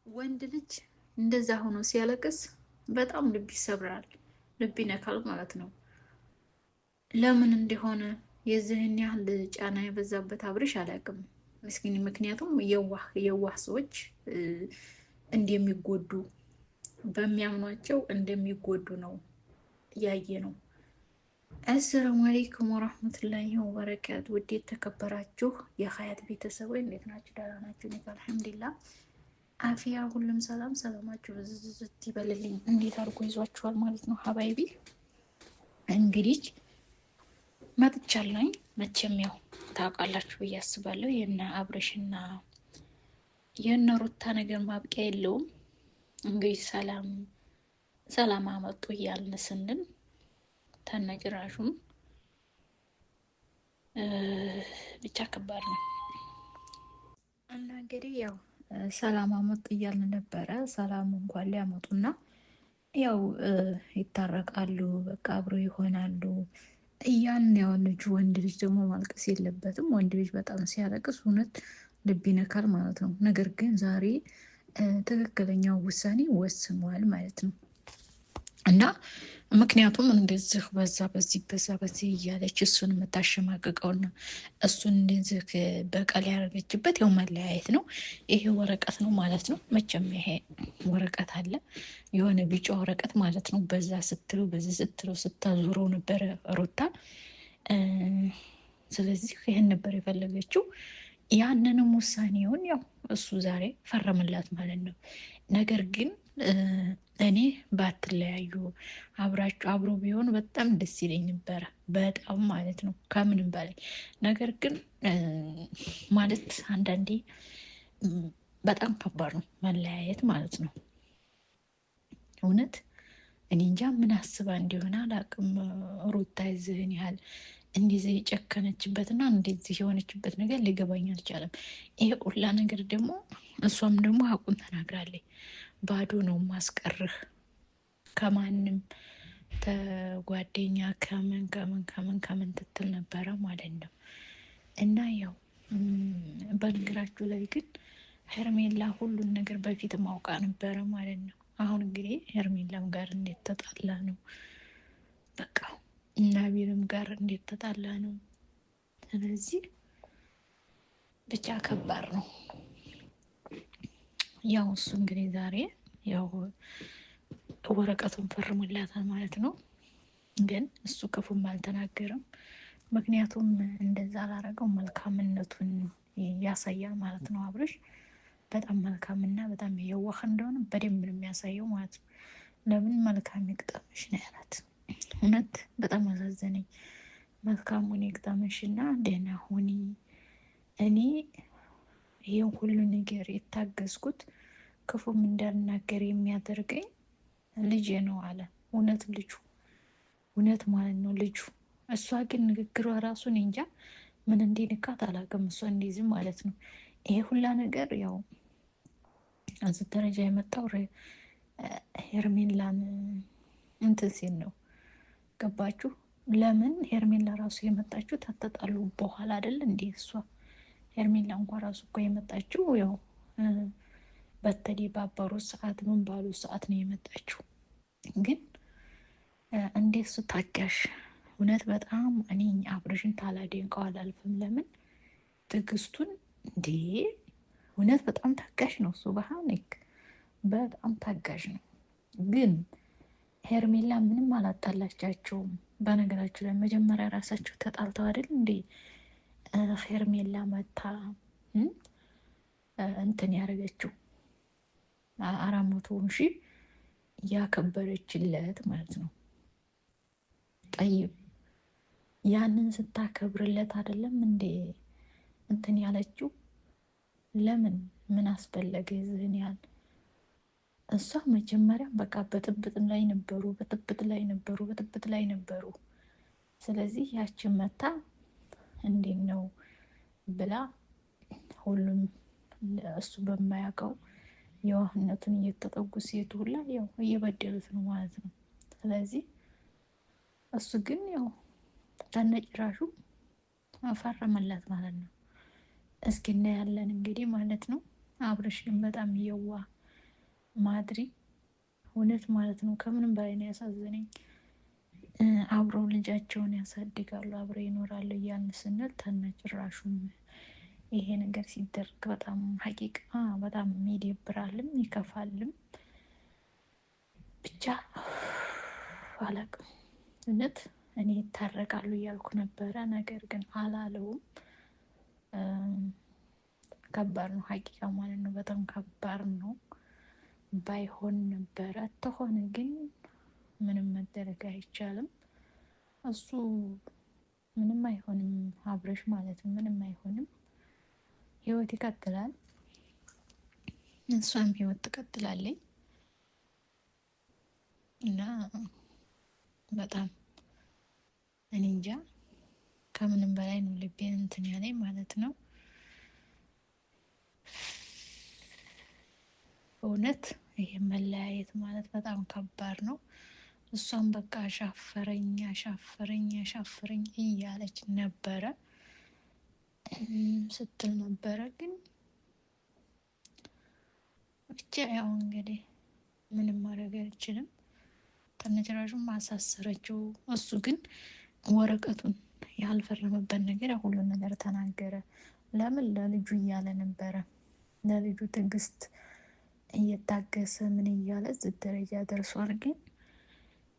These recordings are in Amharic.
ወንድ ልጅ እንደዛ ሆኖ ሲያለቅስ በጣም ልብ ይሰብራል፣ ልብ ይነካል ማለት ነው። ለምን እንደሆነ የዚህን ያህል ጫና የበዛበት አብርሽ አላውቅም። ምስኪን፣ ምክንያቱም የዋህ የዋህ ሰዎች እንደሚጎዱ በሚያምኗቸው እንደሚጎዱ ነው ያየ ነው። አሰላሙ አለይኩም ወራህመቱላሂ ወበረካቱ። ውድ የተከበራችሁ የሀያት ቤተሰቦች እንዴት ናችሁ? ደህና ናችሁ? እኔ አልሐምዱሊላህ አፊያ ሁሉም ሰላም ሰላማችሁ ብዝዝት ይበልልኝ። እንዴት አድርጎ ይዟችኋል ማለት ነው ሀባይቢ። እንግዲህ መጥቻለኝ። መቼም ያው ታውቃላችሁ ብዬ አስባለሁ። የነ አብርሽና የነ ሩታ ነገር ማብቂያ የለውም። እንግዲህ ሰላም ሰላም አመጡ እያልን ስንል ተነጭራሹም ብቻ ከባድ ነው እና እንግዲህ ያው ሰላም አመጡ እያልን ነበረ። ሰላም እንኳን ሊያመጡና ያው ይታረቃሉ፣ በቃ አብሮ ይሆናሉ እያልን ያው ልጁ ወንድ ልጅ ደግሞ ማልቀስ የለበትም። ወንድ ልጅ በጣም ሲያለቅስ እውነት ልብ ይነካል ማለት ነው። ነገር ግን ዛሬ ትክክለኛው ውሳኔ ወስኗል ማለት ነው። እና ምክንያቱም እንደዚህ በዛ በዚህ በዛ በዚህ እያለች እሱን የምታሸማቅቀውና እሱን እንደዚህ በቀል ያደረገችበት ያው መለያየት ነው። ይሄ ወረቀት ነው ማለት ነው። መቼም ይሄ ወረቀት አለ የሆነ ቢጫ ወረቀት ማለት ነው። በዛ ስትለው በዚህ ስትለው ስታዞረው ነበረ ሩታ። ስለዚህ ይህን ነበር የፈለገችው። ያንንም ውሳኔውን ያው እሱ ዛሬ ፈረመላት ማለት ነው። ነገር ግን እኔ ባትለያዩ አብራችሁ አብሮ ቢሆን በጣም ደስ ይለኝ ነበረ፣ በጣም ማለት ነው ከምንም በላይ። ነገር ግን ማለት አንዳንዴ በጣም ከባድ ነው መለያየት ማለት ነው። እውነት እኔ እንጃ ምን አስባ እንዲሆነ አላቅም። ሩታ ይዝህን ያህል እንደዚህ የጨከነችበትና እንደዚህ የሆነችበት ነገር ሊገባኝ አልቻለም። ይሄ ሁላ ነገር ደግሞ እሷም ደግሞ አቁም ተናግራለች። ባዶ ነው ማስቀርህ ከማንም ተጓደኛ ከምን ከምን ከምን ከምን ትትል ነበረ ማለት ነው። እና ያው በነገራችሁ ላይ ግን ሄርሜላ ሁሉን ነገር በፊት ማውቃ ነበረ ማለት ነው። አሁን እንግዲህ ሄርሜላም ጋር እንዴት ተጣላ ነው በቃ ናቢልም ጋር እንዴት ተጣላ ነው። ስለዚህ ብቻ ከባድ ነው። ያው እሱ እንግዲህ ዛሬ ያው ወረቀቱን ፈርሞላታል ማለት ነው። ግን እሱ ክፉም አልተናገርም። ምክንያቱም እንደዛ አላረገው መልካምነቱን ያሳያል ማለት ነው። አብርሽ በጣም መልካምና በጣም የዋህ እንደሆነ በደንብ ነው የሚያሳየው ማለት ነው። ለምን መልካም ይግጠምሽ ነው ያላት። እውነት በጣም አሳዘነኝ። መልካሙን ይግጠምሽ እና ደህና ሁኒ። እኔ ይህን ሁሉ ነገር የታገዝኩት ክፉም እንዳልናገር የሚያደርገኝ ልጄ ነው አለ። እውነት ልጁ እውነት ማለት ነው ልጁ። እሷ ግን ንግግሯ ራሱን እንጃ ምን እንዲንካት አላውቅም። እሷ እንደዚህ ማለት ነው። ይሄ ሁላ ነገር ያው እዚህ ደረጃ የመጣው ሄርሜላን እንትን ሲል ነው። ገባችሁ? ለምን ሄርሜላ ራሱ የመጣችሁ ተተጣሉ በኋላ አይደል እንዴ? እሷ ሄርሜላ እንኳ ራሱ እኮ የመጣችው ያው በተደባበሩ ሰዓት ምን ባሉ ሰዓት ነው የመጣችው። ግን እንዴት እሱ ታጋሽ እውነት በጣም እኔ አብርሽን ታላደንቀው አላልፍም። ለምን ትዕግስቱን እንዴ እውነት በጣም ታጋሽ ነው እሱ ባህኒክ በጣም ታጋሽ ነው። ግን ሄርሜላ ምንም አላጣላቻቸውም። በነገራችሁ ላይ መጀመሪያ ራሳቸው ተጣልተው አይደል እንዴ ሄርሜላ መታ እንትን ያደረገችው 400,000 ያከበረችለት ማለት ነው። ጠይብ ያንን ስታከብርለት አይደለም እንዴ እንትን ያለችው? ለምን ምን አስፈለገ ይዝህን ያህል? እሷ መጀመሪያ በቃ በጥብጥ ላይ ነበሩ፣ በጥብጥ ላይ ነበሩ፣ በጥብጥ ላይ ነበሩ። ስለዚህ ያችን መታ እንዴት ነው ብላ ሁሉም እሱ በማያውቀው የዋህነቱን እየተጠጉ ሴቱ ሁላ ያው እየበደሉት ነው ማለት ነው። ስለዚህ እሱ ግን ያው ከነጭራሹ ፈረመላት ማለት ነው። እስኪ እናያለን እንግዲህ ማለት ነው። አብርሽ ግን በጣም የዋህ ማድሪ እውነት ማለት ነው። ከምንም በላይ ነው ያሳዘነኝ። አብረው ልጃቸውን ያሳድጋሉ፣ አብረው ይኖራሉ እያልን ስንል ተነጭራሹም ይሄ ነገር ሲደረግ በጣም ሀቂቃ በጣም ይደብራልም ይከፋልም። ብቻ አላቅም እውነት እኔ ይታረቃሉ እያልኩ ነበረ፣ ነገር ግን አላለውም። ከባድ ነው ሀቂቃ ማለት ነው። በጣም ከባድ ነው። ባይሆን ነበረ ተሆነ፣ ግን ምንም መደረግ አይቻልም። እሱ ምንም አይሆንም፣ አብረሽ ማለት ነው። ምንም አይሆንም። ህይወት ይቀጥላል፣ እሷም ህይወት ትቀጥላለች እና በጣም እኔ እንጃ ከምንም በላይ ነው ልቤን እንትን ያለኝ ማለት ነው። እውነት ይሄ መለያየት ማለት በጣም ከባድ ነው። እሷም በቃ አሻፈረኝ አሻፈረኝ አሻፈረኝ እያለች ነበረ ስትል ነበረ። ግን ብቻ ያው እንግዲህ ምንም ማድረግ አልችልም። ከነጭራሹም አሳሰረችው። እሱ ግን ወረቀቱን ያልፈረመበት ነገር ሁሉን ነገር ተናገረ። ለምን ለልጁ እያለ ነበረ። ለልጁ ትዕግስት እየታገሰ ምን እያለ እዚህ ደረጃ ደርሷል። ግን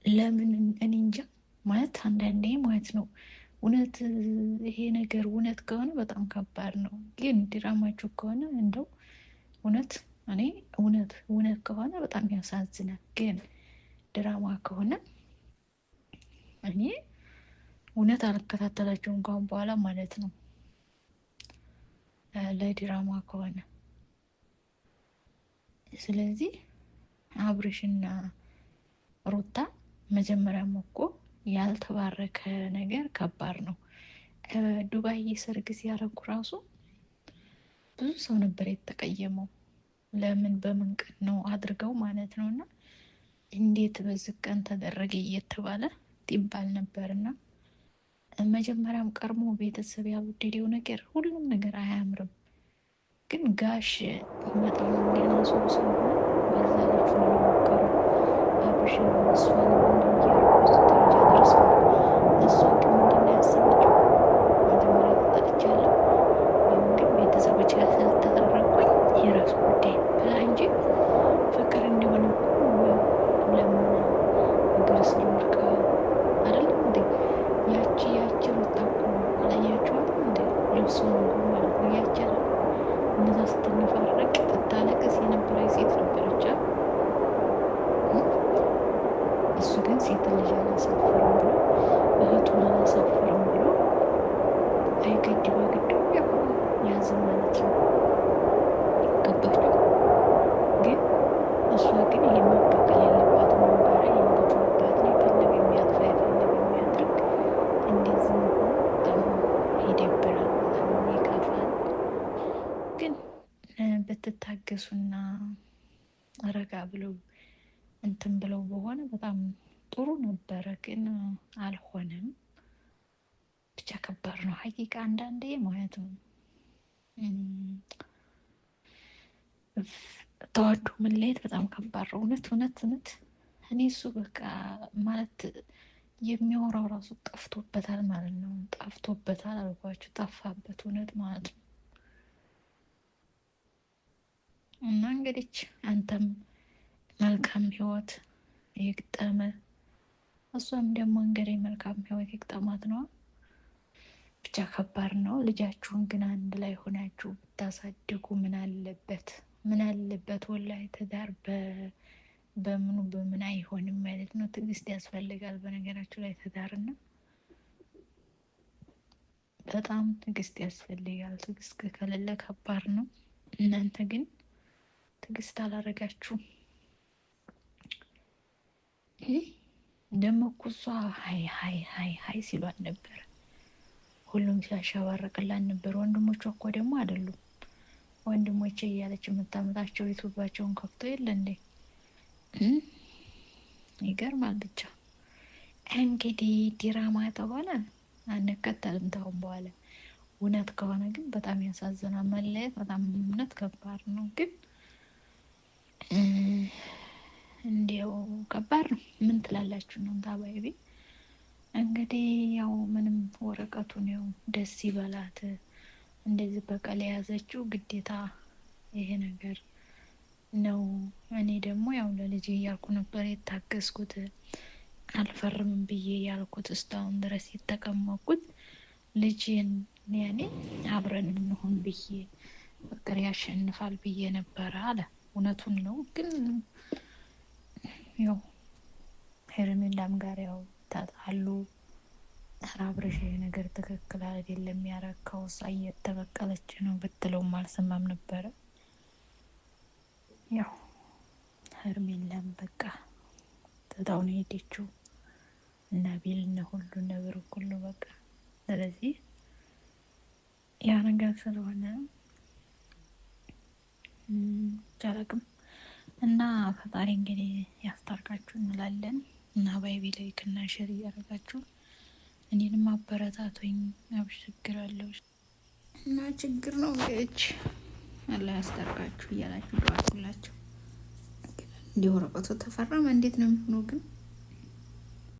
ለምን እኔ እንጃ ማለት አንዳንዴ ማለት ነው እውነት ይሄ ነገር እውነት ከሆነ በጣም ከባድ ነው። ግን ድራማችሁ ከሆነ እንደው እውነት እኔ እውነት እውነት ከሆነ በጣም ያሳዝናል። ግን ድራማ ከሆነ እኔ እውነት አልከታተላቸውም ካሁን በኋላ ማለት ነው። ለድራማ ከሆነ ስለዚህ አብርሽና ሩታ መጀመሪያም እኮ ያልተባረከ ነገር ከባድ ነው። ዱባይ ሰርግ ሲያደርጉ ራሱ ብዙ ሰው ነበር የተቀየመው። ለምን በምን ቀን ነው አድርገው ማለት ነው። እና እንዴት በዚህ ቀን ተደረገ እየተባለ ይባል ነበር። እና መጀመሪያም ቀድሞ ቤተሰብ ያልወደደው ነገር ሁሉም ነገር አያምርም። ግን ጋሽ በጣም ደህና ሰው ስለሆነ በዛ ልጁን እየሞከሩ አብርሽንም እሷንም እንዲህ እያደረጉ እዚህ ደረጃ ደርሰዋል። እሷ ግን ምንድን ነው ያሰበችው? መጀመሪያ ተጣልቻለሁ፣ አሁን ግን ቤተሰቦች ጋር ስለተታረቅኩኝ የራሱ ጉዳይ ብላ እንጂ ፍቅር እንዲሆን እኮ ያው ለምና እግር ስር ወድቃ አይደለም እንዴ? ያቺ ሩታ እኮ አላያችኋትም እንዴ? ልብሱን ማለት ነው ያቺ አይደለም እነዛ ስትነፋረቅ ትታለቅስ የነበረ ሴት ነበረች። እሱ ግን ሴት ልጅ አላሳፍርም ብሎ እህቱን አላሳፍርም ብሎ አይገድ በግዱ ያው ያዘ ማለት ነው። ገባችሁ? ግን እሷ ግን ይሄን መበቀል የለባትም ነበረ። የልጁ አባት ነው። የፈለገ የሚያጥፋ የፈለገ የሚያድርግ እንደዚህ መሆኑ በጣም ይደብራል፣ በጣም ይከፋል። ግን ብትታገሱና ረጋ ብለው እንትን ብለው በሆነ በጣም ጥሩ ነበረ፣ ግን አልሆነም። ብቻ ከባድ ነው ሀቂቃ አንዳንዴ ማለት ነው። ተዋዶ መለየት በጣም ከባድ ነው። እውነት እውነት እውነት እኔ እሱ በቃ ማለት የሚያወራው ራሱ ጠፍቶበታል ማለት ነው። ጠፍቶበታል አልኳችሁ፣ ጠፋበት እውነት ማለት ነው። እና እንግዲህ አንተም መልካም ህይወት ይግጠመ፣ እሷም ደግሞ እንግዲህ መልካም ህይወት ይግጠማት ነዋ። ብቻ ከባድ ነው። ልጃችሁን ግን አንድ ላይ ሆናችሁ ብታሳድጉ ምን አለበት? ምን አለበት? ወላሂ ትዳር በምኑ በምን አይሆንም ማለት ነው። ትዕግስት ያስፈልጋል። በነገራችሁ ላይ ትዳርና በጣም ትዕግስት ያስፈልጋል። ትዕግስት ከሌለ ከባድ ነው። እናንተ ግን ትዕግስት አላረጋችሁም። ደግሞ እኮ እሷ ሀይ ሀይ ሀይ ሀይ ሲሏት ነበር። ሁሉም ሲያሸባርቅላት ነበር። ወንድሞቿ እኮ ደግሞ አይደሉም ወንድሞቼ እያለች የምታመጣቸው ዩቱባቸውን ከፍቶ የለ እንዴ? ይገርማል። ብቻ እንግዲህ ዲራማ ተሆነ አንከተልም ተሁን በኋላ። እውነት ከሆነ ግን በጣም ያሳዝናል። መለየት በጣም እውነት ከባድ ነው። ግን ከባድ ነው። ምን ትላላችሁ ነው ታባይቢ? እንግዲህ ያው ምንም ወረቀቱን ያው ደስ ይበላት እንደዚህ በቀል የያዘችው ግዴታ ይሄ ነገር ነው። እኔ ደግሞ ያው ለልጄ እያልኩ ነበር የታገዝኩት አልፈርምም ብዬ ያልኩት እስካሁን ድረስ የተቀመጥኩት ልጄን ያኔ አብረን እንሆን ብዬ ፍቅር ያሸንፋል ብዬ ነበረ አለ። እውነቱን ነው ግን ያው ሄርሜላም ጋር ያው ተጣሉ። ኧረ አብርሽ ይሄ ነገር ትክክል አይደለም ያረከው፣ እሷ እየተበቀለች ነው ብትለውም አልሰማም ነበረ። ያው ሄርሜላም በቃ ትታው ነው የሄደችው እና ቢል እነ ሁሉ ነብር ሁሉ በቃ ስለዚህ ያ ነገር ስለሆነ አላቅም እና ፈጣሪ እንግዲህ ያስታርቃችሁ እንላለን። እና ባይቢ like እና share እያደረጋችሁ እኔንም አበረታቶኝ አብሽግራለሁ እና ችግር ነው እንግዲህ አላህ ያስታርቃችሁ እያላችሁ ዱአ አድርጉላቸው። እንዲህ ወረቀቱ ተፈረመ እንዴት ነው የሚሆነው ግን?